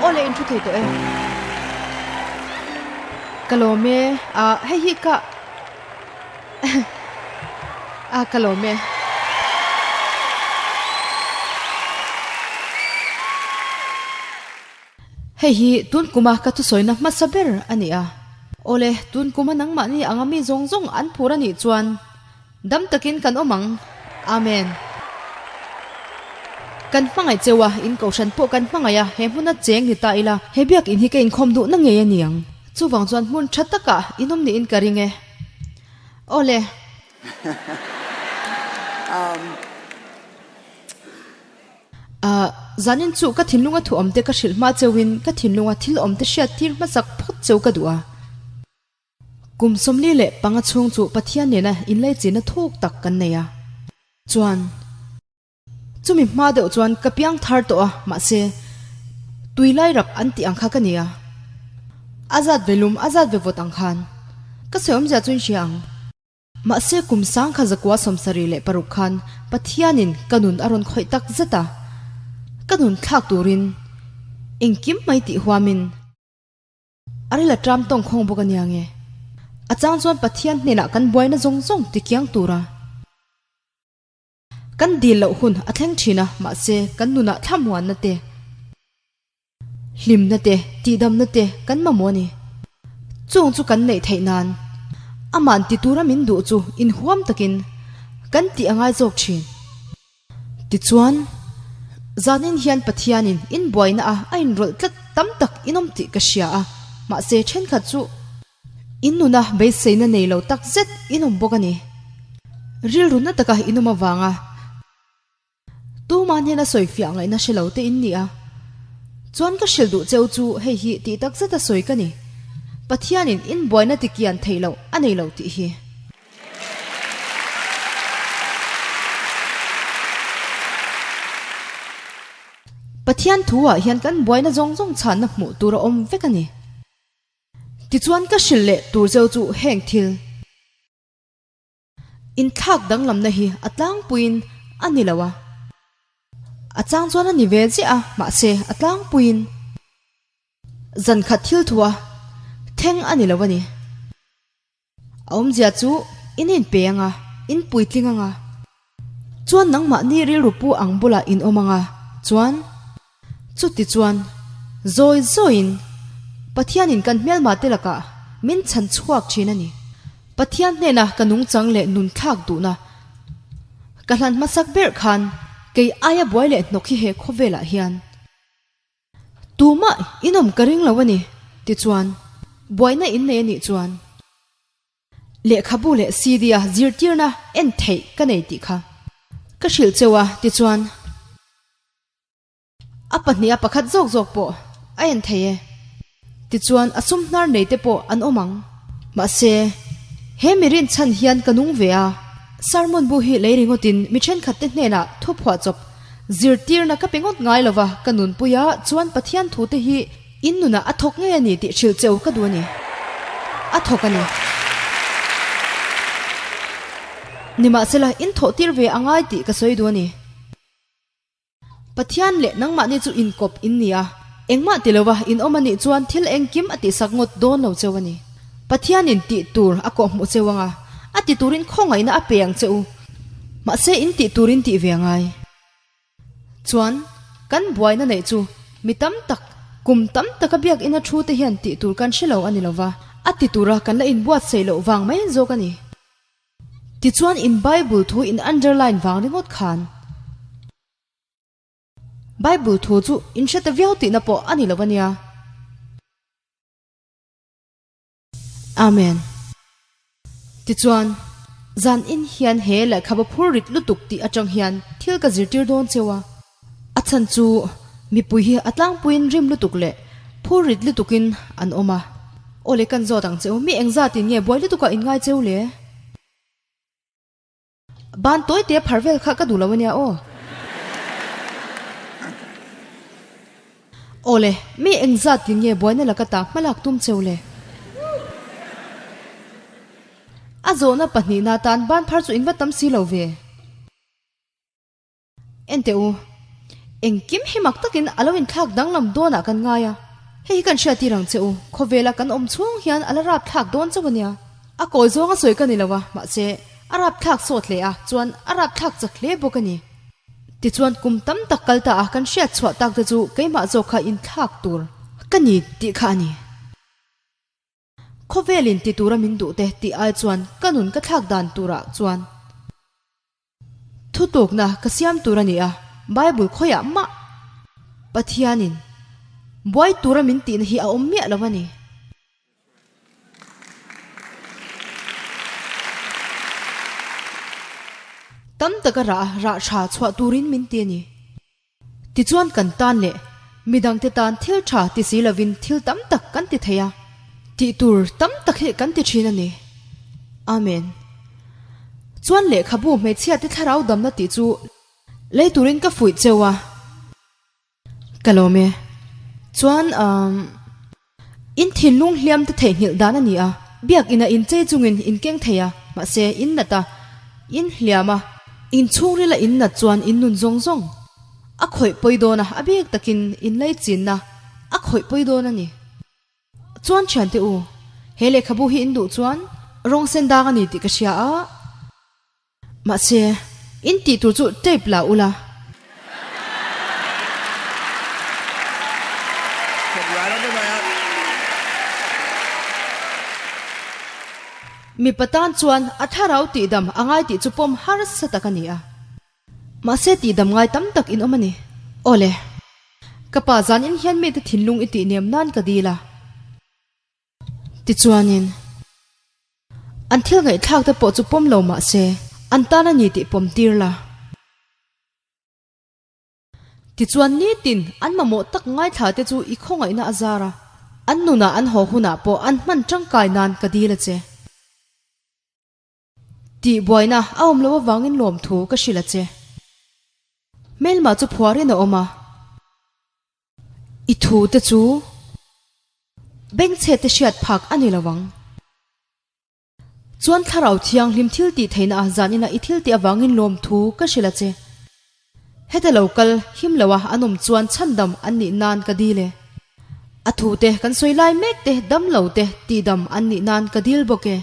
Awle in thu thei tawh e. Ka lawm e. Ah hei hi ka Ah ka lawm e. Hei hi tun kuma ka thusawina hmasa ber a ni a. Awle tun kuma nangmahni anga mi zawng zawng an phur a nih chuan Dam takin kan awm ang. Amen. Kan hmangaih cheu a, in kohhran pawh kan hmangaih a, he hmuna cheng ni ta ila, he biakinn hi ka inkhawm duhna ngei a ni ang. Chuvang chuan hmun tha takah in awm niin ka ring e. Awle. Ah, zanin chu ka thinlunga thu awmte ka hrilh hma cheuhin ka thinlunga thil awmte hriat tir hmasak phawt cheu ka duh a. Kum 45 chhung chu Pathian nena inlaichinna thuk tak kan nei a. Chuan, chumi hma deuh chuan ka piang thar tawh a, mahse, tui lai rap an tih ang kha ka ni a. A zat ve lum, a zat ve vawt ang khan. Ka sawi awmzia chu in hria ang. Mahse, kum sang kha 1976 khan Pathianin ka nun a rawn khawih tak zet a. Ka nun thlak turin engkim mai tih huamin. A ril a ṭam tawng khawng bawk a nia nge? A chang chuan Pathian hnenah kan buaina zawng zawng ti kiang tura kan dil loh hun a thleng ṭhin a, mahse kan nunah thlamuanna te, hlimna te, tihdamna te kan mamawh a ni. Chung chu kan neih theih nan Ama'n ti tura min duh chu inhuam takin kan tih a ngai zawk ṭhin. Tichuan, zanin hian Pathianin in buaina a a inrawlh tlat tam tak in awm tih ka hria a, mahse thenkhat chu in nuna beiseina nei lo tak zet in awm bawk a ni. Rilru na taka in awm avanga tuman hian a sawifiah ngaihna hre lo te in ni a. Chuan ka hrilh duh cheu chu hei hi tih tak zeta sawi ka ni, Pathianin in buaina tikian theih loh a nei lo tih hi. Pathian thu ah hian kan buaina zawng zawng chhanna hmuh tur a awm vek a ni. Tichuan ka hrilh leh tur cheu chu heng thil inthlak danglamna hi a tlangpuiin a ni lo a. A chang chuan a ni ve chiah a, mahse a tlangpuiin zan khat thil thua thleng a ni lo a ni. A awmzia chu in inpe anga, in puitling anga, chuan nangmahni rilru pu ang bulah in awm anga, chuan chuti chuan zawi zawiin Pathianin kan hmelma te lakah min chhan chhuak thin a ni. Pathian hnena ka nungchang leh nun thlak duhna ka hlan hmasak ber khan kei aia buai leh hnawk hi he khawvelah hian Tumah in awm ka ring lo a ni, tichuan buaina in nei a nih chuan lehkhabu leh CD a zirtirna en theih ka nei tih kha ka hrilh cheu a, tichuan a pahniha pakhat zawk zawk pawh a en thei e, tichuan a sum hnar nei te pawh an awm ang. Mahse, he mi rinchhan hian ka nung ve a, sermon bu hi lei ringawtin mi thenkhat te hnenah thu phuahchawp Zirtirna ka pe ngawt ngai lova, ka nunpuia chuan Pathian thute hi in nunah a thawk ngei a ni tih hrilh cheu ka duh a ni. A thawk a ni. Nimahsela, in thawhtir ve a ngai tih ka sawi duh a ni. Pathian leh nangmahni chu inkawp in ni a, engmah ti lova in awm a nih chuan thil engkim a tihsak ngawt dawn lo cheu a ni. Pathianin tih tur a kawhhmuh cheu anga, a ti turin khawngaihna a pe ang che u. Mahse in tih tur in tih ve a ngai. Chuan kan buaina neih chu mi tam tak, kum tam taka biakina thu te hian tih tur kan hre lo a ni lova, a ti tura kan la inbuatsaih loh vang mai zawk a ni. Tichuan in Bible thu in underline vang ringawt khan Bible thu chu in hre ta viau tihna pawh a ni lo a nia. Amen. Tichuan, zan in hian he lehkhabu phur rit lutuk tih atang hian thil ka zirtir dawn cheu a. A chhan chu mipui hi a tlangpuiin rim lutuk leh phur rit lutukin an awm a. Aw le kan zawt ang cheu, mi engzatin nge buai lutukah in ngai cheu le? Ban tawi te phar vel kha ka duh lo ania aw. Awle, mi engzat tin nge buaina laka ta hmalak tum cheu le? A zawhna pahnihna tan ban phar chu in va tam si lo ve. Enteh u. Engkim hi mak takin a lo inthlak danglam dawnah kan ngai a, hei hi kan hriattir ang che u, khawvela kan awm chhung hian a la rapthlak dawn chauh a nia. A kawi zawng a sawi ka ni lo a, mahse, a rapthlak sawt hle a, chuan a rapthlak chak hle bawk a ni. Tichuan kum tam tak kal ta a kan hriat chhuah tak te chu keimah zawk kha inthlak tur ka ni tih kha a ni. Khawvelin ti tura min duh te tih ai chuan ka nun ka thlak dan turah chuan thutukna ka siam tur a ni a, Bible khawiah mah Pathianin buai tura min tihna hi a awm miah lo a ni. Tam taka rah rah tha chhuah turin min ti a ni. Tichuan kan tan leh midangte tan thil tha ti si lovin thil tam tak kan ti thei a, tih tur tam tak hi kan ti thin a ni. Amen. Chuan lehkhabu hmeichhiate thlarau damna tih chu lei turin ka fuih cheu a. Ka lawm e. Chuan umm in thinlung hliam te theihnghilh dan a ni a, biakina in chei chungin in keng thei a, mahse in nat a, in hliam a, in chhungrila in nat chuan in nun zawng zawng a khawih pawi dawn a, a bik takin in leichinna a khawih pawi dawn a ni. Chuan thiante u, he lehkhabu hi in duh chuan rawng sen dang a ni tih ka hria a. Mahse, in tih tur chu tape la ula. Mipa tan chuan a thlarau tihdam a ngai tih chu pawm harsa tak a ni a. Mahse tihdam ngai tam tak in awm a ni. Awle, ka pa zanin hian mite thinlung i tihnem nan ka dil a. Tichuanin. An thil ngaihthlak te pawh chu pawm lo mah se, an tan a ni tih pawm tir la. Tichuan nitin an mamawh tak ngaithla te chu i khawngaihna a zar a, an nunah an haw hunah pawh an hman tangkai nan ka dil a che. Tih buaina a awm loh avangin lawmthu ka hrilh a che. Hmelma chu phuarin a awm a. I thu te chu bengchhe te hriat phak a ni lo ang. Chuan Thlarau Thianghlim thil tih theihna a zanina i thil tih avangin lawmthu ka hrilh a che. Heta lo kal him lo a an awm chuan chhandam an nih nan ka dil e. A thu te kan sawi lai mek te dam lo te tihdam an nih nan ka dil bawk e.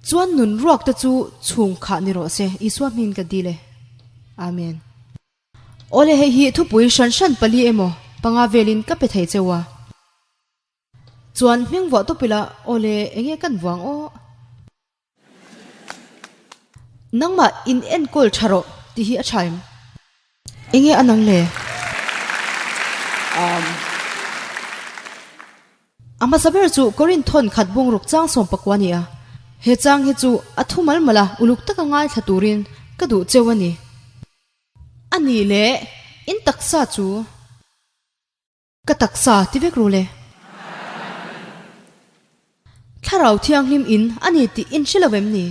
Chuan nun ruak te chu chhung khah ni rawh se, Isua hmingin ka dil e. Amen. Awle hei hi thupui hran hran pali emaw panga velin ka pe thei cheu a. Chuan hming vuah tawp ila awle enge kan vuang aw. Nangmah in enkawl tha rawh tih hi a tha em? Enge a nang le? A hmasa ber chu Korinth thawn khat bungruk chang 14 a ni a. He chang hi chu a thu mal mal a, uluk taka ngaithla turin ka duh cheu a ni. A nih leh in taksa chu ka taksa ti vek ru le. Thlarau Thianghlim in a ni tih in hre lo em ni?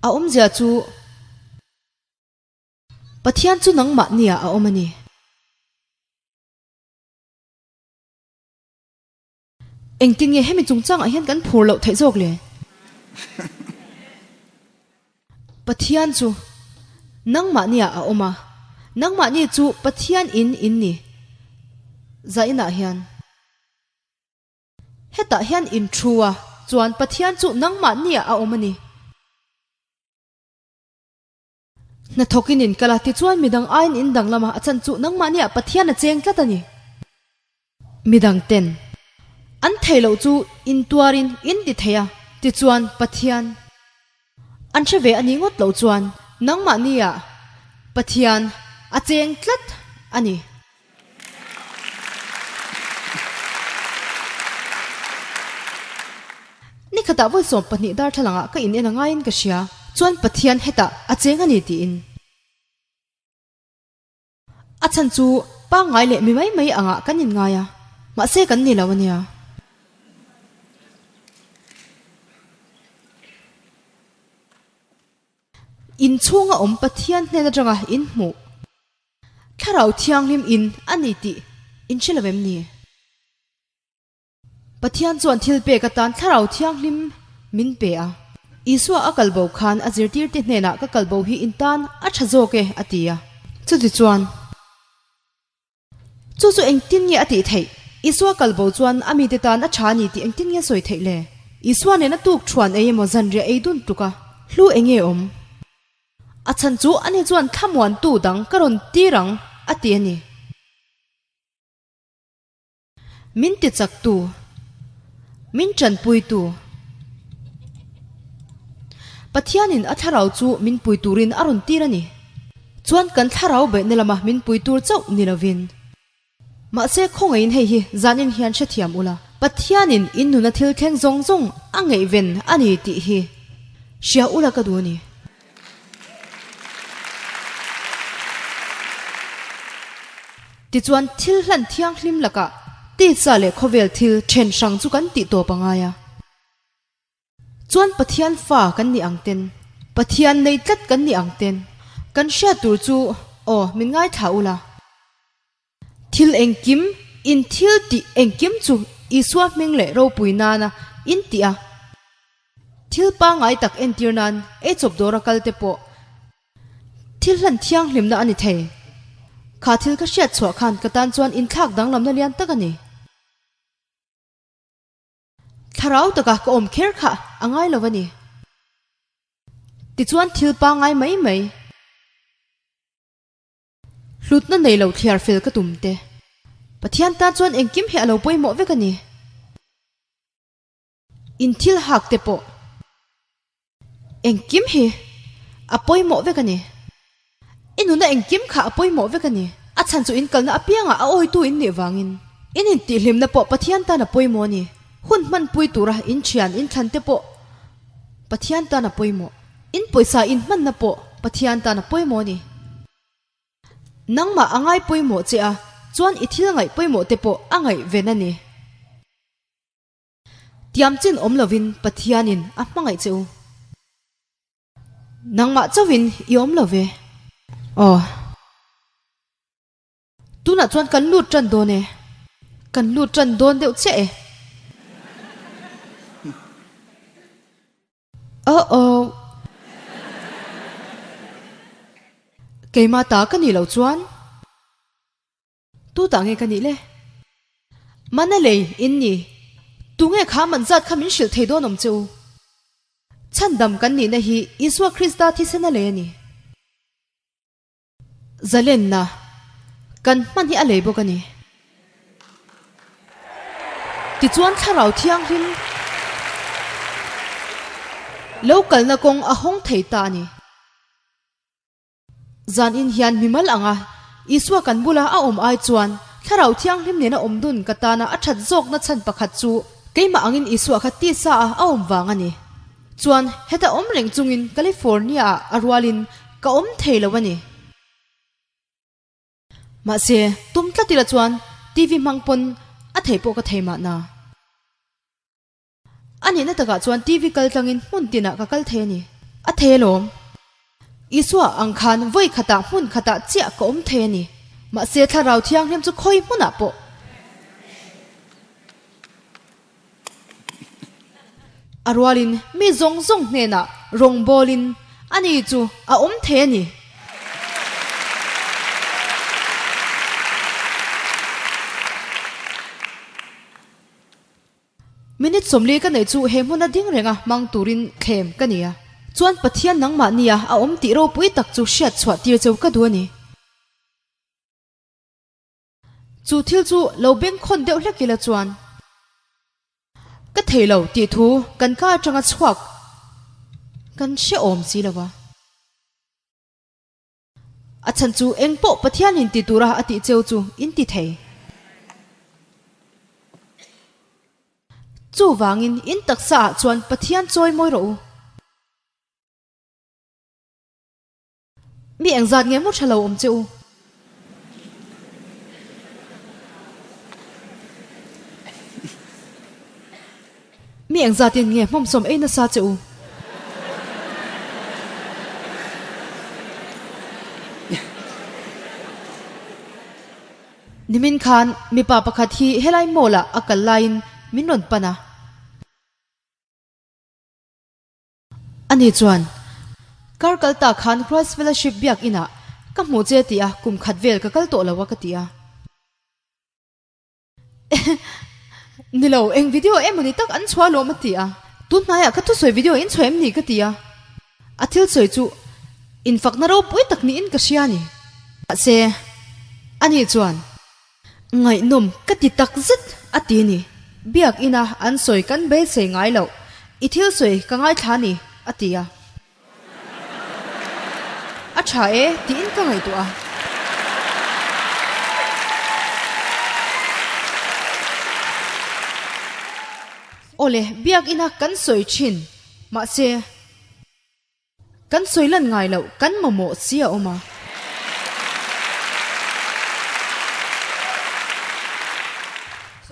A awmzia chu Pathian chu nangmahniah a awm a ni. Engtin nge hemi chungchangah hian kan phur loh theih zawk le? Pathian chu nangmahniah a awm a, nangmahni chu Pathian in in ni. Zainah hian hetah hian in thu a, chuan Pathian chu nangmahniah a awm a ni. Hnathawkin in kal a, tichuan midang aiin in danglam a, a chan chu nangmahniah Pathian a cheng tlat a ni. Midang ten an thei loh chu in tuarin in ti thei a, tichuan Pathian an hre ve a nih ngawt loh chuan nangmahniah Pathian a cheng tlat a ni. Ni khatah vawi 12 darthlalangah ka in en a ngaiin ka hria, chuan Pathian hetah a cheng a ni tiin. A chhan chu pangngai leh mi mai mai angah kan inngai a, mahse kan ni lo a nia. Inchhunga awm Pathian hnen atanga inhmuh. Thlarau Thianghlim in a ni tih in hre lo em ni? Pathian chuan thil pek atan Thlarau Thianghlim min pe a. Isua a kalbo khan a zirtirte hnenah ka kalbo hi in tan a tha zawk e a ti a. Chutichuan, chu chu engtin nge a tih theih? Isua kalbo chuan a mite tan a tha a ni tih engtin nge sawi theih le? Isua nena tuk thuan ei emaw zanriah ei dun tluk a hlu eng nge awm? A chhan chu ani chuan thlamuantu dang ka rawn tir ang a ti a ni. Min ti chaktu, min tanpuitu. Pathianin a thlarau chu min pui turin a rawn tir a ni. Chuan kan thlarau beihna lama min pui tur chauh ni lovin. Mahse khawngaihin hei hi zanin hian hrethiam ula, Pathianin in nuna thil thleng zawng zawng a ngaihven a ni tih hi hria ula ka duh a ni. Tichuan thil hlan thianghlim lakah tisa leh khawvel thil then hrang chu kan tih tawp a ngai a. Chuan Pathian fa kan nih ang ten, Pathian nei tlat kan nih ang ten, kan hriat tur chu aw min ngaithla ula. Thil engkim, in thil tih engkim chu Isua hming leh ropui nana in tih a. Thil pangngai tak entir nan eichawp dawra kal te pawh thil hlan thianghlimna a ni thei. Kha thil ka hriat chhuah khan ka tan chuan inthlak danglamna lian tak a ni. Thlarau taka ka awm kher kha a ngai lo a ni. Tichuan thil pangngai mai mai. Hlutna nei lo thliar fel ka tum te. Pathian tan chuan engkim hi a lo pawimawh vek a ni. In thil hak te pawh engkim hi a pawimawh vek a ni. I nuna engkim kha a pawimawh vek a ni. A chhan chu in kalna apiangah a awitu in nih vangin in intihhlimna pawh Pathian tan a pawimawh a ni. Hun hmanpui tura in thian in thlan te pawh Pathian tan a pawimawh. In pawisa in hmanna pawh Pathian tan a pawimawh a ni. Nangmah a ngai pawimawh che a, chuan i thil ngaih pawimawh te pawh a ngaihven a ni. Tiam chin awm lovin Pathianin a hmangaih che u. Nangmah chauhin i awm lo ve. Aw. Tunah chuan kan lut tan dawn e. Kan lut tan dawn deuh chiah e. Uh oh. Keimah ta ka nih loh chuan. Tu tah nge ka nih le? Mana lei in ni. Tu nge kha man zat kha min hrilh thei dawn awm che u? Chhandam kan nihna hi Isua Krista thisen a lei a ni. Zalenna kan hman hi a lei bawk a ni. Tichuan Thlarau Thianghlim lo kalna kawng a hawng thei ta a ni. Zan in hian mimal anga Isua kan bula a awm ai chuan Thlarau Thianghlim nena awm dun ka tana a that zawkna chhan pakhat chu keimah angin Isua kha tisa a a awm vang a ni. Chuan heta awm reng chungin California ah a rualin ka awm thei lo a ni. Mahse, tum tlat ila chuan TV hmang pawn a thei pawh ka thei mahna. A nihna takah chuan TV kal tlangin hmun tinah ka kal thei a ni. A thei alawm. Isua ang khan vawi khatah hmun khatah chiah ka awm thei a ni. Mahse Thlarau Thianghlim chu khawi hmunah pawh. A rualin mi zawng zawng hnenah rawngbawlin ani chu a awm thei a ni. Minute 40 ka neih chu he hmuna ding renga hmang turin thlem ka ni a, chuan Pathian nangmahnia a awm tih ropui tak chu hriat chhuah tir cheu ka duh a ni. Chu thil chu lo bengkhawn deuh hlek ila chuan ka thei lo tih thu kan ka atanga chhuak kan hre awm si lo va. A chhan chu eng pawh Pathianin ti tura a tih cheu chu in ti thei. Chuvangin in taksa ah chuan Pathian chawi mawi rawh u. Mi engzat nge maw tha lo awm che u? Mi engzatin nge hmawmsawm ei nasa che u? Nimin khan mipa pakhat hi helai mall ah a kal laiin min rawn pan a. Ani chuan, Kar kal ta khan Christ Fellowship biakinah. Ka hmuh che ti a, kum khat vel ka kal tawh lo a ka ti a. Ni lo, eng video emaw ni tak an chhuah alawm a ti a. Tun hnaiah ka thusawi video in chhuah em ni ka ti a. A thil sawi chu infakna ropui tak niin ka hria a ni. Mahse, ani chuan ngaihnawm ka ti tak zet a ti a ni. Biakina an sawi kan beisei ngai loh, i thil sawi ka ngaithla a ni a ti a. A tha e tiin ka ngaihtuah a. Awle, biakina kan sawi thin, mahse kan sawi lan ngai loh kan mamawh si a awm a.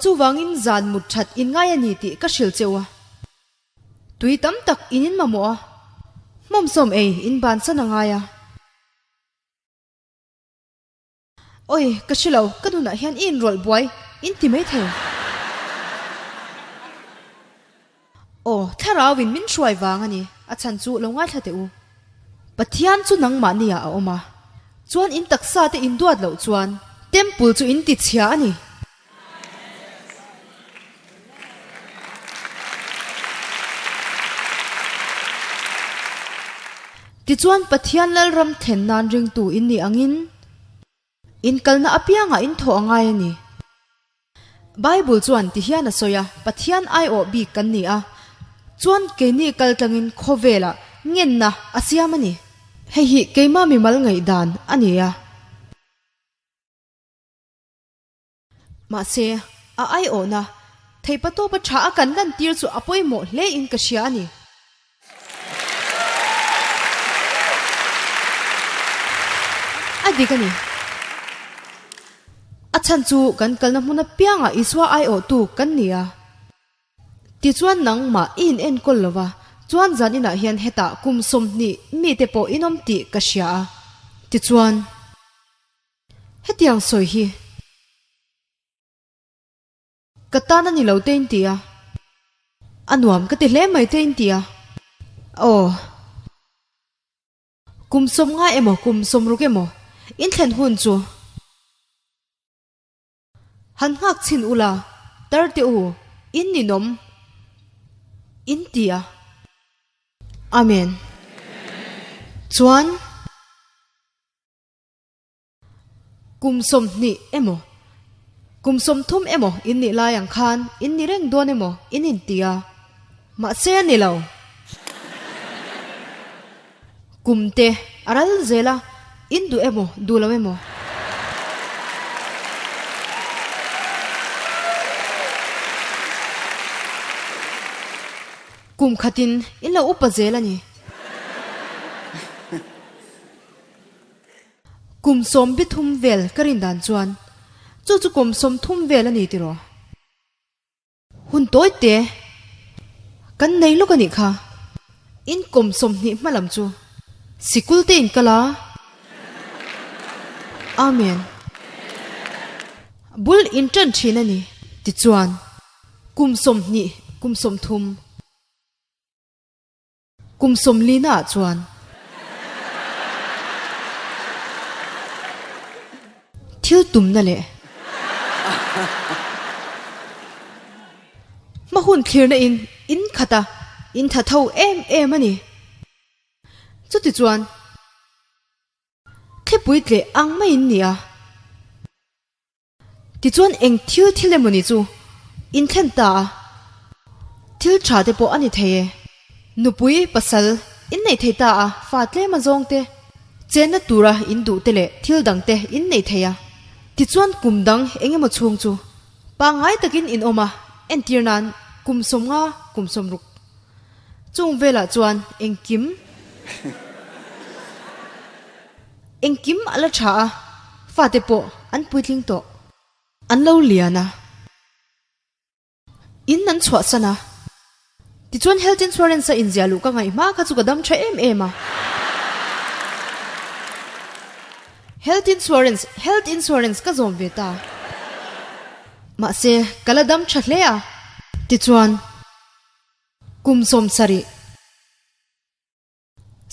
Chuvangin zan mut that inngai a ni tih ka hrilh cheu a. Tui tam tak in in mamawh a, hmawmsawm ei in bansan a ngai a. Oi, ka hre lo, ka nunah hian i inrawlh buai in ti mai thei. Aw, thlarau in min hruai vang a ni, a chhan chu lo ngaithla teh u. Pathian chu nangmahni ah a awm a, chuan in taksa te in duat loh chuan temple chu in ti chhia a ni. Tichuan Pathian Lalram thlen nan ringtu in nih angin in kalna apiangah in thawh a ngai a ni. Bible chuan ti hian a sawi a, Pathian aiawh bik kan ni a, chuan keini kal tlangin khawvelah ngenna a siam a ni. Hei hi keimah mimal ngaihdan a ni a. Mahse, a aiawhna theihpatawpa tha a kan lantir chu a pawimawh hle in ka hria a ni. A dik a ni. A chhan chu kan kalna hmun apiangah Isua aiawhtu kan ni a. Tichuan nangmah i in enkawl lo va, chuan zan inah hian hetah kum 20 mite pawh in awm tih ka hria a. Tichuan. Hetiang sawi hi ka tan a ni lo te in ti a, a nuam ka ti hle mai te in ti a, aw kum 50 emaw kum 60 emaw in thlen hun chu han nghak chhin ula tar teh u in ninawm in ti a. Amen. Chuan. Kum 20 emaw, kum 30 emaw in nih lai ang khan in ni reng dawn emaw in inti a, mahse a ni lo. Kum te a ral zel a, in duh emaw duh lo emaw. Kum khatin in lo upa zel a ni. Kum sawm bi thum vel ka rin dan chuan chu chu kum 30 vel a ni tiraw? Hun tawi te kan nei lawk a nih kha. In kum 20 hma lam chu sikul te in kal a. Amen. Bul in ṭan ṭhin a ni. Tichuan kum 20 kum 30. Kum 40 naah chuan thil tumna leh hma hun thlirna in in khat a, in tha tho em em a ni. Chutichuan thlipui tleh ang maiin ni a. Tichuan eng thil thil emaw ni chu in thlen ta a, thil tha te pawh a ni thei e. Nupui, pasal in nei thei ta a, fa tlem a zawng te, chenna tura in duh te leh thil dang te in nei thei a. Tichuan kum dang eng emaw chhung chu pangngai takin in awm a, entir nan kum 50, kum 60 chung velah chuan engkim. Engkim a la tha a, fate pawh an puitling tawh. An lo lian a, in an chhuahsan a. Tichuan health insurance a inziah luh ka ngaih hma kha chu ka dam tha em em a. Health insurance, health insurance ka zawm ve ta. Mahse, ka la dam tha hle a. Tichuan, kum 70.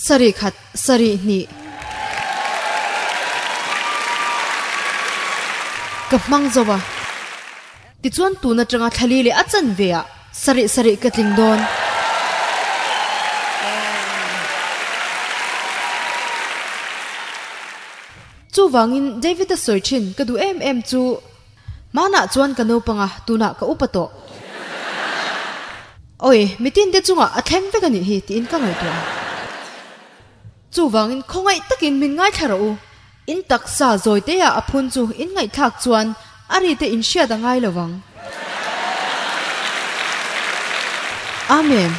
Sarih khat, sarih hnih. Ka hmang zo a. Tichuan tun atanga thlali leh a chanve ah sarih sarih ka tling dawn. Chuvangin David-a sawi thin ka duh em em chu hmanah chuan ka naupang a, tunah ka upa tawh. Awi, mitin te chungah a thleng vek a nih hi tiin ka ngaihtuah a. Chuvangin khawngaih takin min ngaithla rawh u. In taksa zawi te ah a phun chu in ngaihthlak chuan a ri te in hriat a ngai lo vang. Amen.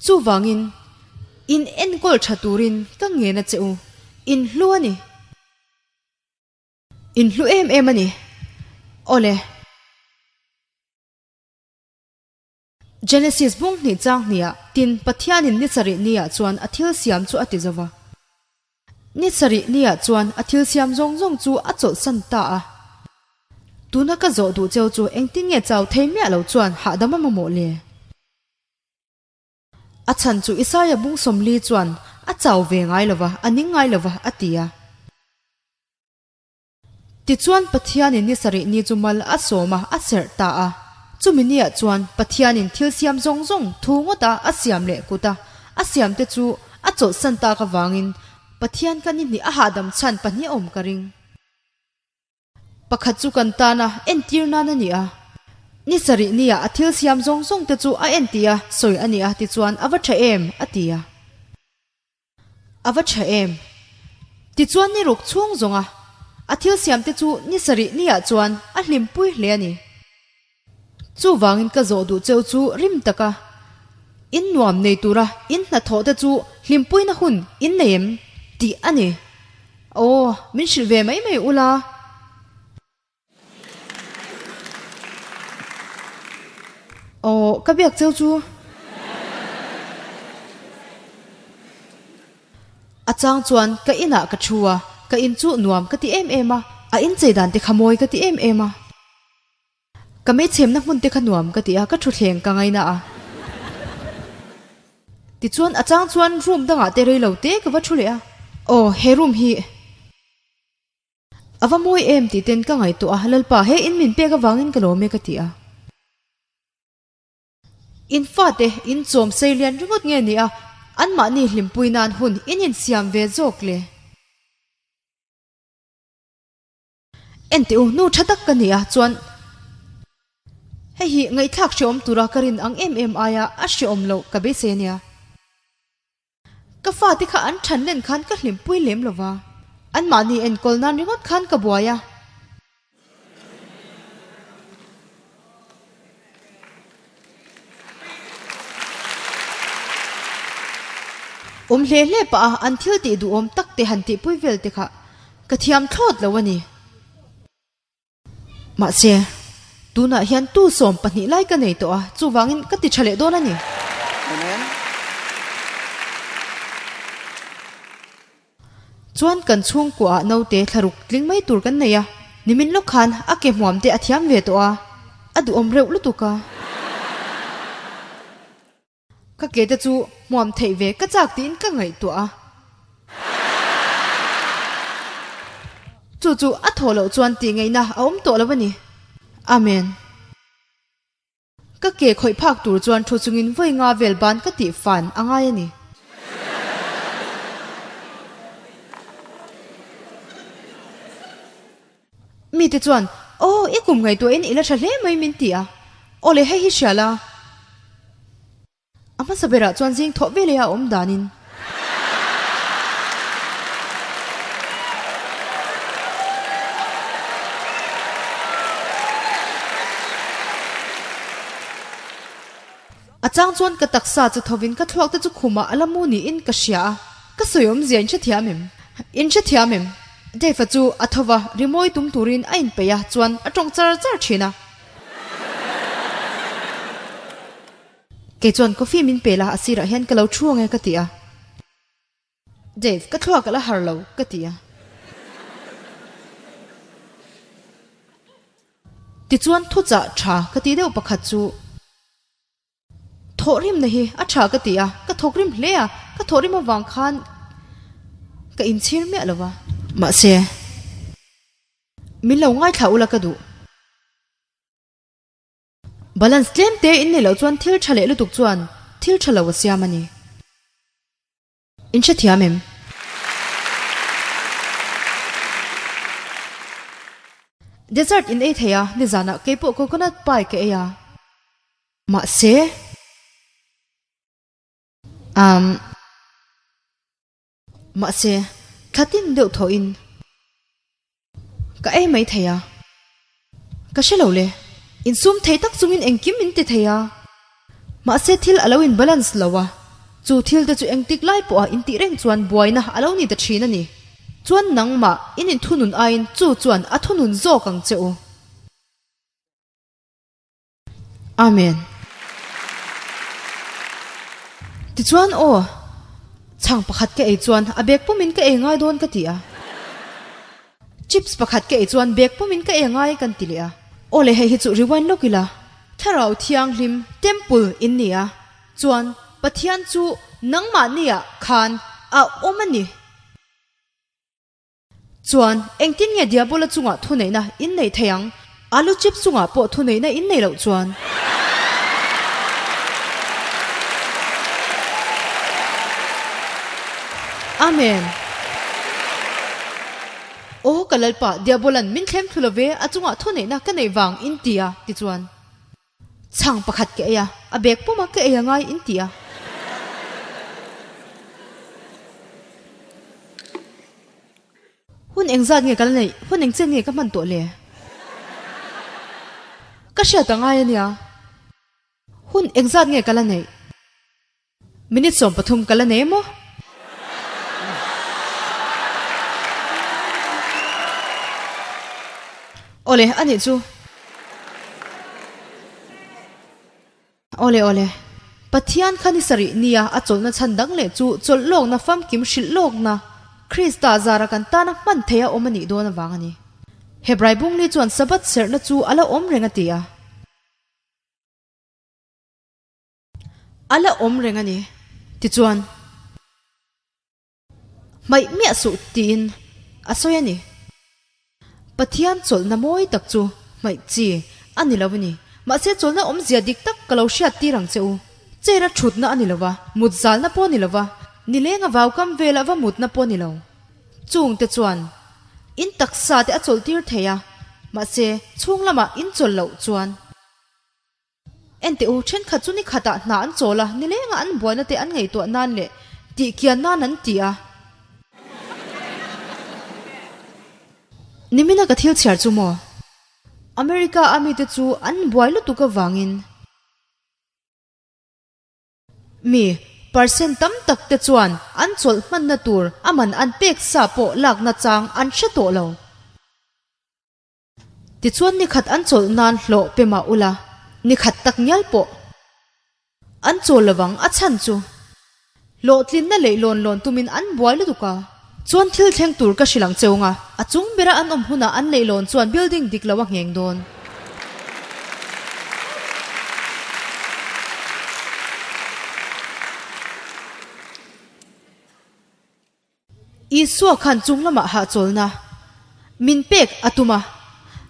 Chuvangin in enkawl tha turin ka ngen a che u. In hlu a ni. In hlu em em a ni. Awle. Genesis bung hnih chang hniah tin Pathianin ni sarih niah chuan a thil siam chu a ti zo va. Ni sarih niah chuan a thil siam zawng zawng chu a chawlhsan ta a. Tuna ka zawh duh cheu chu engtin nge chau thei miah lo chuan hahdam a mamawh le? A chhan chu Isaia bung 40 chuan a chau ve ngai lo va, a ning ngai lo va a ti a. Tichuan Pathianin ni sarih ni chu mal a sawm a, a serh ta a. Chumi niah chuan Pathianin thil siam zawng zawng thu ngawta a siam leh kuta a siamte chu a chawlhsan tak avangin Pathian kha ni hnih a hahdam chhan pahnih a awm ka ring. Pakhat chu kan tana entir nan a ni a. Ni sarih niah a thil siam zawng zawngte chu a en tih a sawi a ni a, tichuan a va tha em? a ti a. A va tha em? Tichuan ni ruk chhung zawng a, a thil siam te chu ni sarih ni ah chuan a hlimpui hle a ni. Chuvangin ka zawh duh cheu chu rim taka in nuam nei tura in hnathawh te chu hlimpuina hun in nei em tih a ni. Aw, min hrilh ve mai mai ula. Aw, ka biak cheu chu. A chang chuan ka inah ka thu a, ka in chu nuam ka ti em em a, a inchei dan te kha mawi ka ti em em a. Ka meichhemna hmun te kha nuam ka ti a, ka thuthleng ka ngaina a. Tichuan a chang chuan room dangah te rei lo te ka va thu leh a, aw he room hi. A va mawi em tih ten ka ngaihtuah a, Lalpa he in min pek avangin ka lawm e ka ti a. In fate in chawm sei lian ringawt nge ni a, anmahni hlimpui nan hun in insiam ve zawk le. Enteh u, nu tha tak ka ni a, chuan hei hi ngaihthlak hreawm tura ka rin ang em em aia a hreawm loh ka beisei a nia. Ka fate kha an than len khan ka hlimpui lem lo va, anmahni enkawl nan ringawt khan ka buai a. Awm hle hle pah a an thil tih duhawm tak te han tihpui vel te kha ka thiam thlawt lo a ni. Mahse, tunah hian tu 12 lai ka nei tawh a, chuvangin ka ti tha leh dawn a ni. Amen. Chuan kan chhungkuaah naute thlaruk tling mai tur kan nei a, nimin lawk khan a ke hmuam te a thiam ve tawh a, a duhawm reuh lutuk a. Ka ke te chu hmuam theih ve ka chak tiin ka ngaihtuah a. Chu chu a thawh loh chuan tih ngaihna a awm tawh lo a ni. Amen. Ka ke khawih phak tur chuan thu chungin vawi nga vel ban ka tih fan a ngai a ni. Mite chuan, Aw, i kum ngaihtuahin i la tha hle mai min ti a. Aw le, hei hi hria la. A hmasa berah chuan zing thawh veleh a awm danin. A chang chuan ka taksa chu thovin ka thluak te chu khumah a la mu niin ka hria a, ka sawi awmzia in hrethiam em? In hrethiam em? Dave-a chu a tho va, rimawi tum turin a inpeih a, chuan a tawng char char thin a. Kei chuan coffee min pe la, a sirah hian ka lo thu ang e ka ti a. Dave, ka thluak a la har lo ka ti a. Tichuan thuchah tha ka tih deuh pakhat chu thawhrimna hi a tha ka ti a, ka thawkrim hle a, ka thawhrim avang khan ka inchhir miah lo va. Mahse. Min lo ngaithla ula ka duh. Balance tlem te in neih loh chuan thil tha leh lutuk chuan thil tha lo a siam a ni. In hrethiam em? Dessert in ei thei a, nizanah keipawh coconut pie ka ei a. Mahse. Umm. Mahse, thla tin deuh thawhin ka ei mai thei a. Ka hre lo le. Insum thei tak chungin engkim min ti thei a. Mahse thil a lo in balance lo a, chu thil te chu engtik lai pawha intih reng chuan buaina a lo ni ta thin a ni. Chuan nangmah in inthunun aiin chu chuan a thunun zawk ang che u. Amen. Tichuan aw, chhang pakhat ka ei chuan a bag pumin ka ei ngai dawn ka ti a. Chips pakhat ka ei chuan bag pumin ka ei ngai kan ti leh a. Aw le hei hi chu rewind lawk ila. Thlarau Thianghlim Temple in ni a, chuan Pathian chu nangmahniah khan a awm a ni. Chuan, engtin nge Diabola chungah thuneihna in neih thei ang? Alu chips chungah pawh thuneihna in neih loh chuan. Amen. Aw ka Lalpa, Diabolan min thlem thlu lo ve, a chungah thuneihna ka neih vang in ti a, tichuan. Chhang pakhat ka ei a, a bag puma ka ei a ngai in ti a. Hun engzat nge ka la neih? Hun engchen nge ka hman tawh le? Ka hriat a ngai a nia. Hun engzat nge ka la neih? Minute 13 ka la nei maw? Awle, a nih chu. Awle awle. Pathian kha ni sarih nia a chawlhna chhan dang leh chu chawlh lawkna famkim hrilh lawkna Krista zara kan tana hman theih a awm a nih dawn avang a ni. Hebrai bungli chuan Sabbath serhna chu a la awm reng a ti a. A la awm reng a ni. Tichuan. Hmaih miah suh tiin a sawi a ni. Pathian chawlhna mawi tak chu hmaih chi a ni lo a ni. Mahse chawlhna awmzia dik tak ka lo hriat tir ang che u. Chair a thutna a ni lo va, mut zalna pawh a ni lo va, nilenga vaukam vela va mutna pawh a ni lo. Chungte chuan in taksa te a chawlh tir thei a, mahse chhung lamah in chawlh loh chuan. Enteh u, thenkhat chu nikhatah hna an chawl a, nilenga an buaina te an ngaihtuah nan leh tih kian nan an ti a. Nimina ka thil chhiar chu maw? America a mite chu an buai lutuk avangin mi percent tam tak te chuan an chawlh hmanna tur a man an pek sa pawh lakna chang an hre tawh lo. Tichuan nikhat an chawlh nan hlawh pe mah ula, nikhat tak ngial pawh an chawl lovang a chhan chu hlawhtlinna leh lawn lawn tumin an buai lutuk a. Chuan thil thleng tur ka hrilh ang cheu nga, a chung bera an awm hunah an leihlawn chuan building dik lo a ngheng dawn. Isua khan chung lamah hahchawlna min pek a tum a,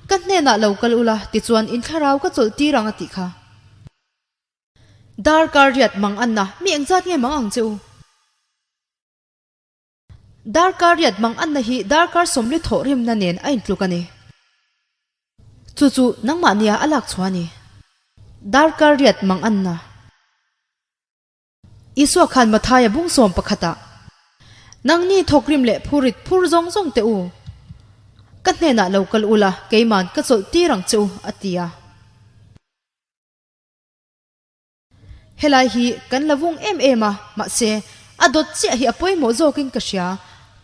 Ka hnenah lo kal ula, tichuan in thlarau ka chawlh tir ang a tih kha. Darkar riat mang anna mi engzat nge mang ang che u? Darkar riat mang anna hi darkar 40 thawh rimna nen a intluk a ni. Chu chu nangmah nia a lak chhuah a ni. Darkar riat mang anna. Isua khan Mathaia bung sawm pakhatah, Nangni thawkrim leh phurit phur zawng zawng teh u, ka hnenah lo kal ula, keiman ka chawlh tir ang che u, a ti a. Helai hi kan la vung em em a, mahse, a dawt chiah hi a pawimawh zawkin ka hria,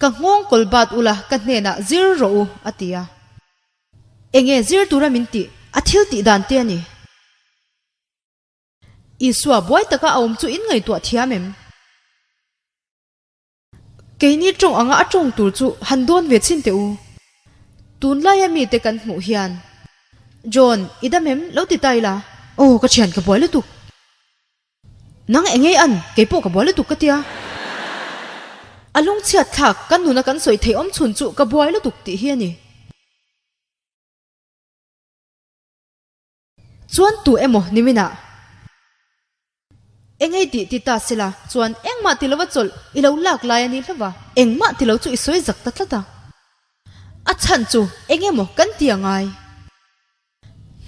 ka nghawng kawl bat ula, ka hnenah zir rawh u, a ti a. Enge zir tura min tih, a thil tih dan te a ni. Isua buai taka a awm chu in ngaihtuah thiam em? Keini tawng anga a tawng tur chu han dawn ve chhin teh u. Tunlaia mite kan hmuh hian, John, i dam em? Lo ti ta ila. Aw, ka thian ka buai lutuk. Nang engei an, kei pawh ka buai lutuk ka tia. A lungchhiat thlak, kan nuna kan sawi theih awm chhun chu ka buai lutuk tih hi a ni. Chuan tu emaw niminah Engei tih ti ta sela chuan engmah ti lova chawlh i lo lak lai a ni hlauh a, engmah ti lo chu i sawi zak ta tlat a. A chhan chu eng emaw kan ti a ngai.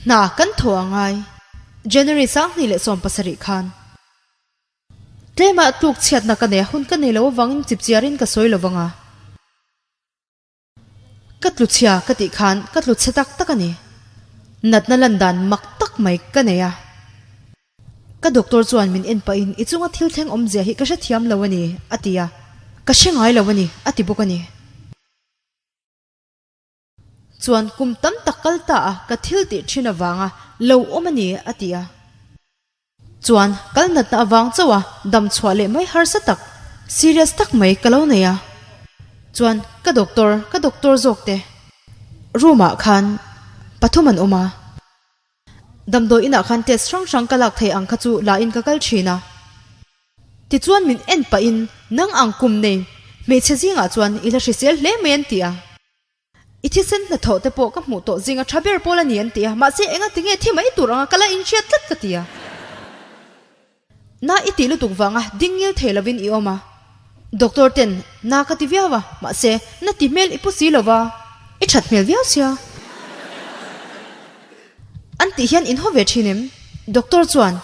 Hna kan thaw a ngai. January 2017 khan tlema tluk chhiatna ka nei a, hun ka nei lo avangin chipchiarin ka sawi lo vang a. Ka tlu chhia ka tih khan ka tlu chhe tak tak a ni. Natna lan dan mak tak mai ka nei a. Ka doctor chuan min en pahin i chunga thil thleng awmzia hi ka hrethiam lo a ni a ti a. Ka hre ngai lo a ni a ti bawk a ni. Chuan kum tam tak kal ta a ka thil tih thin avanga lo awm a ni a ti a. Chuan kal natna avang chauh a dam chhuah leh mai harsa tak, serious tak mai ka lo nei a. Chuan ka doctor, ka doctor zawk te room ah khan pathum an awm a. Damdawi inah khan test hrang hrang ka lak thei ang kha chu la in ka kal thin a. Tichuan min en pah in nang ang kum nei hmeichhe zingah chuan i la hrisel hle mai an ti a. I thisen hnathawh te pawh ka hmuh tawh zinga tha ber pawl a ni an ti a, mahse enga tinge thi mai tur anga ka la inhriat tlat ka ti a. Na i tih lutuk vanga ding ngil thei lovin i awm a, doctor ten na ka ti viau a, mahse na ti hmel i pu si lova, i that hmel viau sia. An tih hian in haw ve thin em? Doctor chuan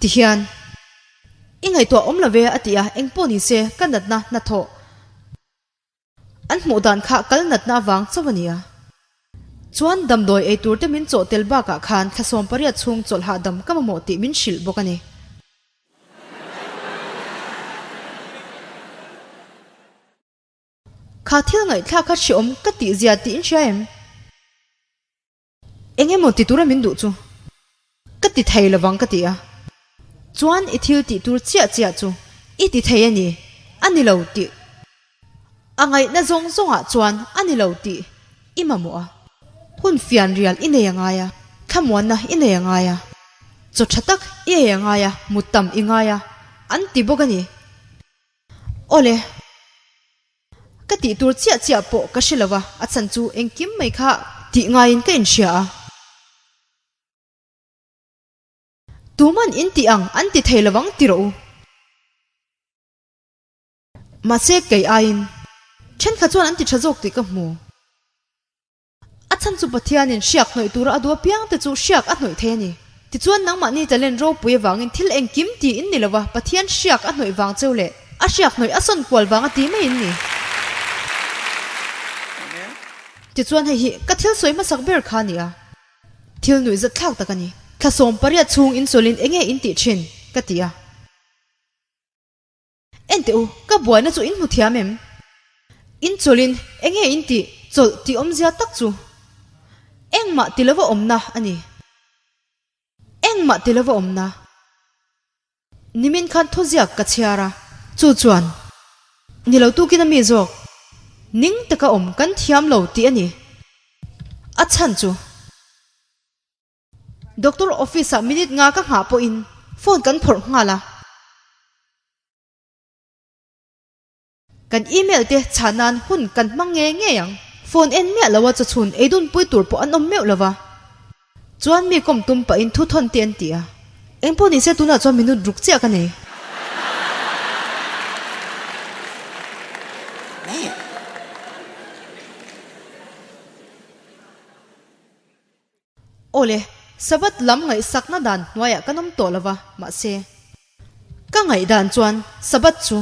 ti hian i ngaihtuah awm lo ve a ti a, engpawh ni se ka natna hnathawh An hmuh dan kha kal natna avang chauh a ni a. Chuan damdawi ei tur te min chawh tel bakah khan thla 18 chhung chawlh hahdam ka mamawh tih min hrilh bawk a ni. Kha thil ngaihthlak kha hreawm ka tih zia tih in hria em? Eng emaw ti tura min duh chu ka ti thei lovang ka ti a, chuan i thil tih tur chiah chiah chu i ti thei a ni, a ni lo tih a ngaihna zawng zawngah chuan a ni lo tih i mamawh a, hun fian rial i nei a ngai a, thlamuanna i nei a ngai a, chaw tha tak i ei a ngai a, mut tam i ngai a, an ti bawk a ni. Awle. Ka tih tur chiah chiah pawh ka hre lo va, a chhan chu engkim mai kha tih ngaiin ka inhria a. Tuman in tih ang an ti thei lovang ti rawh u. Mahse kei aiin thenkhat chuan an ti tha zawk tih ka hmu. A chhan chu Pathianin hriak hnawih tura a duh apiang te chu hriak a hnawih thei a ni. Tichuan nangmahni talent ropui avangin thil engkim ti in ni lova Pathian hriak a hnawih vang cheu leh a hriak hnawih a sawn kual vanga ti mai in ni. Tichuan hei hi ka thil sawi hmasak ber kha a ni a, thil nuihzat thlak tak a ni. Thla 18 chhung in chawlhin enge in tih thin? ka ti a. Enteh u, ka buaina chu in hmu thiam em? In chawlhin eng nge in tih chawlh tih awmzia tak chu? Engmah ti lova awmna a ni. Engmah ti lova awmna. Nimin khan thuziak ka chhiar a, chu chuan ni lo tukin a mi zawk ning taka awm kan thiam lo tih a ni. A chhan chu. Doctor office ah minute nga ka nghah pawhin phone kan phawrh nghal a. Kan email te chhan nan hun kan hmang nge ngei ang. Phone en miah lo a chawchhun ei dun pui tur pawh an awm meuh lo va. Chuan mi kawm tum pahin thu thawn te an ti a. Engpawh nise tunah chuan minute ruk chiah ka nei. Awle, Sabbath lam ngaihsakna dan hnuaiah kan awm tawh lo va, mahse, ka ngaihdan chuan Sabbath chu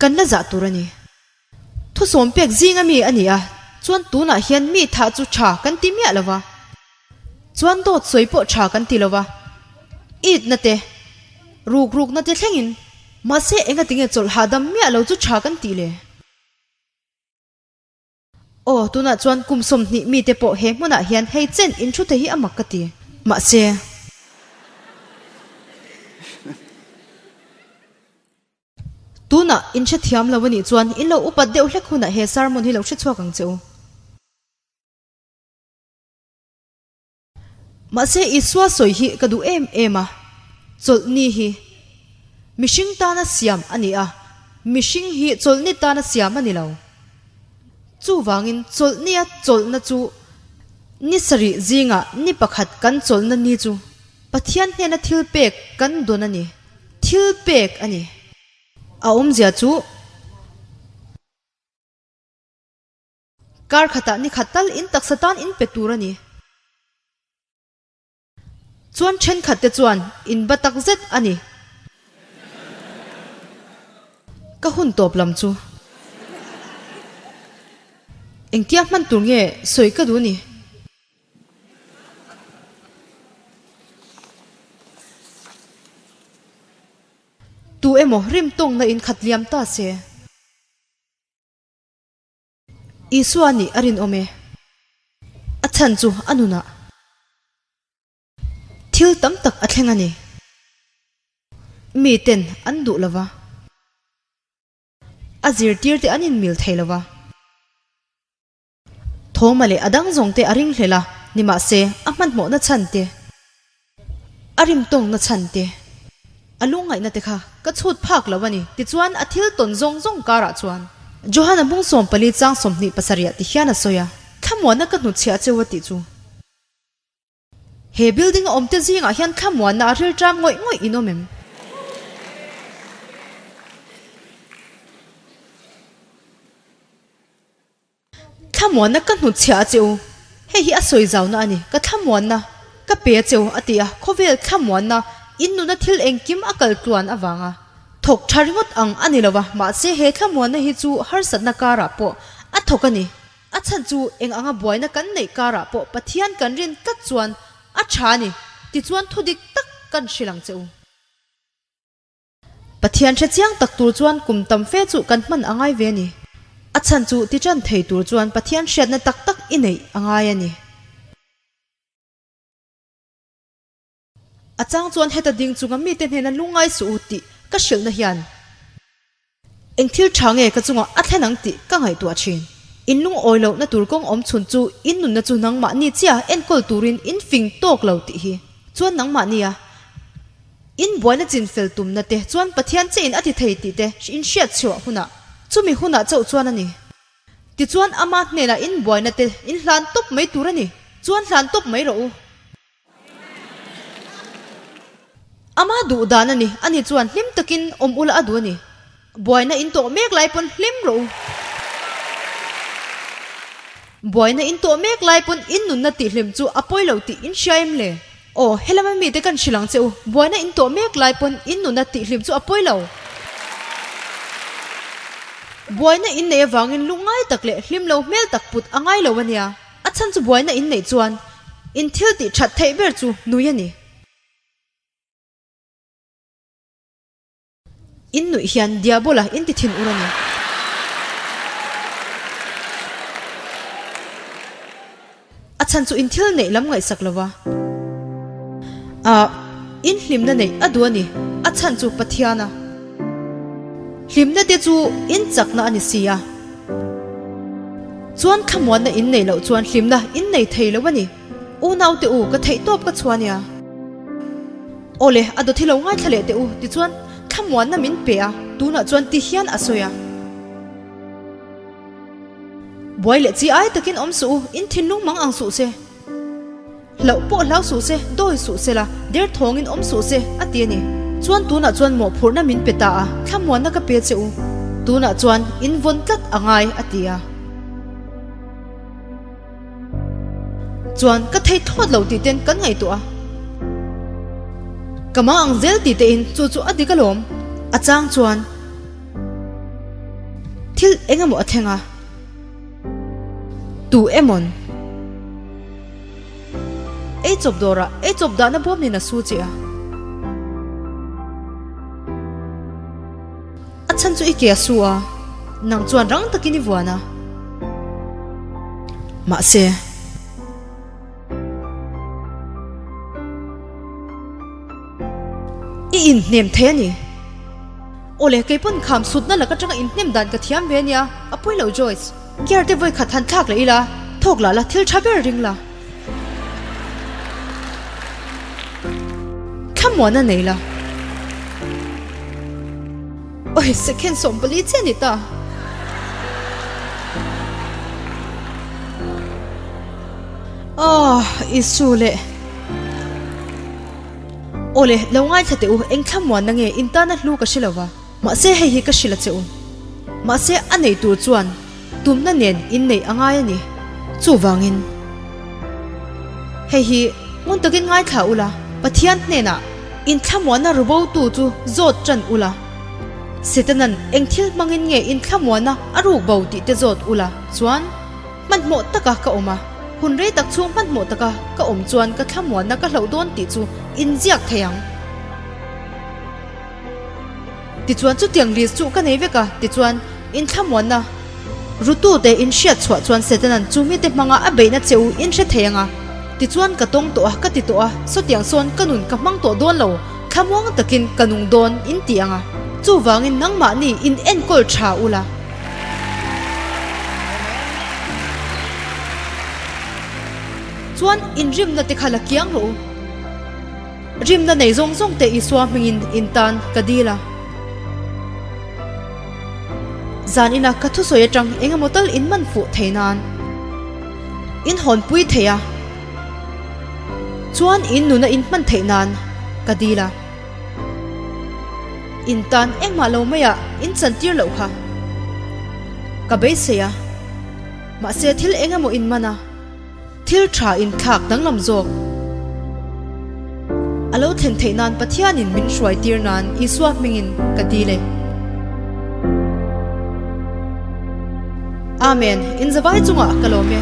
kan la zah tur a ni. Thusawm pek zinga mi a ni a, chuan tunah hian mi thah chu tha kan ti miah lo va, chuan dawt sawi pawh tha kan ti lo va, itna te, ruk rukna te thlengin, mahse engatinge chawlh hahdam miah lo chu tha kan tih le? Aw, tunah chuan kum 20 mite pawh he hmunah hian hei chen in thu thei hi a mak ka ti. Mahse. Tunah in hrethiam lo a nih chuan in lo upat deuh hlek hunah he sermon hi lo hrechhuak ang che u. Mahse Isua sawi hi ka duh em em a, chawlhni hi mihring tana siam a ni a, mihring hi chawlhni tana siam a ni lo. Chuvangin chawlhnia chawlhna chu. Ni sarih zingah ni pakhat kan chawlhna ni chu Pathian hnena thil pek kan dawn a ni. Thil pek a ni. A awmzia chu kar khatah ni khat tal in taksa tan in pe tur a ni. Chuan thenkhat te chuan in ba tak zet a ni. Ka hun tawp lam chu. Engtia hman tur nge sawi ka duh ni? Tu emaw rim tawngna in khat liam ta se. Isua nih a rinawm e. A chhan chu a nunah thil tam tak a thleng a ni. Miten an duh lo va, a zirtirte an inmil thei lo va. Thawma leh a dang zawngte a ringhlel a, nimahse a hmanhmawhna chhan te, a rimtawngna chhan te, a lungngaihna te kha ka chhut phak lo a ni. Tichuan a thil tawn zawng zawng karah chuan Johana hmung 14 chang 27 ti hian a sawi a, Thlamuanna ka hnutchhiah cheu a tih chu. He building a awmte zingah hian thlamuanna a rilṭam ngawih ngawih in awm em? Thlamuanna ka hnutchhiah a che u. Hei hi a sawi zauna a ni. Ka thlamuanna ka pe a che u a ti a, khawvel thlamuanna in nuna thil engkim a kal tluan avanga thawk tha ringawt ang a ni lo va, mahse he thlamuanna hi chu harsatna karah pawh a thawk a ni. A chhan chu eng anga buaina kan neih karah pawh Pathian kan rin tlat chuan a tha a ni, tichuan thudik tak kan hrilh ang che u. Pathian hre chiang tak tur chuan kum tam fe chu kan hman a ngai ve a ni. A chhan chu ti tan thei tur chuan Pathian hriatna tak tak i neih a ngai a ni. A chang chuan heta ding chunga mite hnena lungngai suh u tih ka hrilhna hian eng thil tha nge ka chungah a thlen ang tih ka ngaihtuah thin. In lungawi lohna tur kawng awm chhun chu in nunna chu nangmahni chiah enkawl turin in fing tawk lo tih hi chuan nangmahnia In buaina chin fel tumna te chuan Pathian che in a ti thei tih te in hriat chhuah hunah chumi hunah chauh chuan a ni. Tichuan ama hnenah in buaina te in hlan tawp mai tur a ni. Chuan hlan tawp mai rawh u. Ama duh dan a ni. Ani chuan hlim takin awm ula a duh a ni. Buaina in tawh mek lai pawn hlim rawh u. Buaina in tawh mek lai pawn in nunna tihhlim chu a pawi lo tih in hria em le? Aw, helama mite kan hrilh ang che u, buaina in tawh mek lai pawn in nunna tihhlim chu a pawi lo. Buaina in neih avangin lungngai tak leh hlim lo hmel tak put a ngai lo a nia. A chhan chu buaina in neih chuan in thil tih that theih ber chu nui a ni. In nuih hian Diabola in ti thin ur a ni. A chhan chu in thil neih lam ngaihsak lo va. A, in hlimna neih a duh a ni. A chhan chu Pathiana hlimna te chu in chakna a ni si a. Chuan thlamuanna in neih loh chuan hlimna in nei thei lo a ni. Unaute u, ka theihtawp ka chhuah nia. Awle, a dawt hi lo ngaithla leh teh u, tichuan thlamuanna min pe a, tunah chuan ti hian a sawi a. Buai leh chi ai takin awm suh u, in thinlung mang ang suh se. Hlauh pawh hlau suh se, dawi suh se la, der thawngin awm suh se, a ti a ni. Chuan tunah chuan mawhphurhna min pe ta a, thlamuanna ka pe che u. Tunah chuan in vawn tlat a ngai, a ti a. Chuan ka thei thawt lo tih ten kan ngaihtuah a, ka mang ang zel tih te in chu chu a dik alawm. A chang chuan thil eng emaw a thleng a, tu emawn ei chawp dawrah ei chawp dahna bawm nen a su che a. A chhan chu i ke a su a, nang chuan rang takin i vuan a. Mahse. I inhnem thei a ni. Awle, kei pawn kham sutna lak atanga inhnem dan ka thiam ve ania, a pawi lo Joyce. Gear te vawi khat han thlak leh ila, thawk lah la thil tha ber ring la. Thlamuan a nei la. Oi, second 14 chiah a ni ta. Aw, Isu leh. Awle, lo ngaithla teh u, eng thlamuanna nge in tana hlu ka hre lo va, mahse hei hi ka hrilh a che u. Mahse a nei tur chuan tumna nen inneih a ngai a ni. Chuvangin, hei hi ngun takin ngaithla ula, Pathian hnenah in thlamuanna rubotu chu zawt ṭan ula, Setanan eng thil hmangin nge in thlamuanna a ruk bo tih te zawt ula chuan hmanhmawh taka ka awm a, hun rei tak chhung hmanhmawh taka ka awm chuan ka thlamuanna ka hlauh dawn tih chu in ziak thei ang. Tichuan chutiang list chu ka nei vek a, tichuan in thlamuanna rutute in hriat chhuah chuan Setanan chu mite hmanga a beihna che u in hre thei ang a, tichuan ka tawng tawh a, ka ti tawh a, sawtiang sawn ka nun ka hmang tawh dawn lo, thlamuang takin ka nung dawn in ti ang a, chuvangin nangmahni in enkawl tha ula. Chuan inrimna te kha la kiang rawh u. Rimna nei zawng zawng te Isua hmingin in tan ka dil a. Zan ina ka thusawi atang eng emaw tal in man fuh thei nan in hawnpui thei a, chuan in nuna in hman theih nan ka dil a. In tan engmah lo maiah in chantir loh kha ka beisei a, mahse thil eng emaw in man a. Thil tha inthlak danglam zawk a lo thlen theih nan Pathianin min hruai tir nan Isua hmingin ka dil e. Amen. In zavai chungah ka lawm e.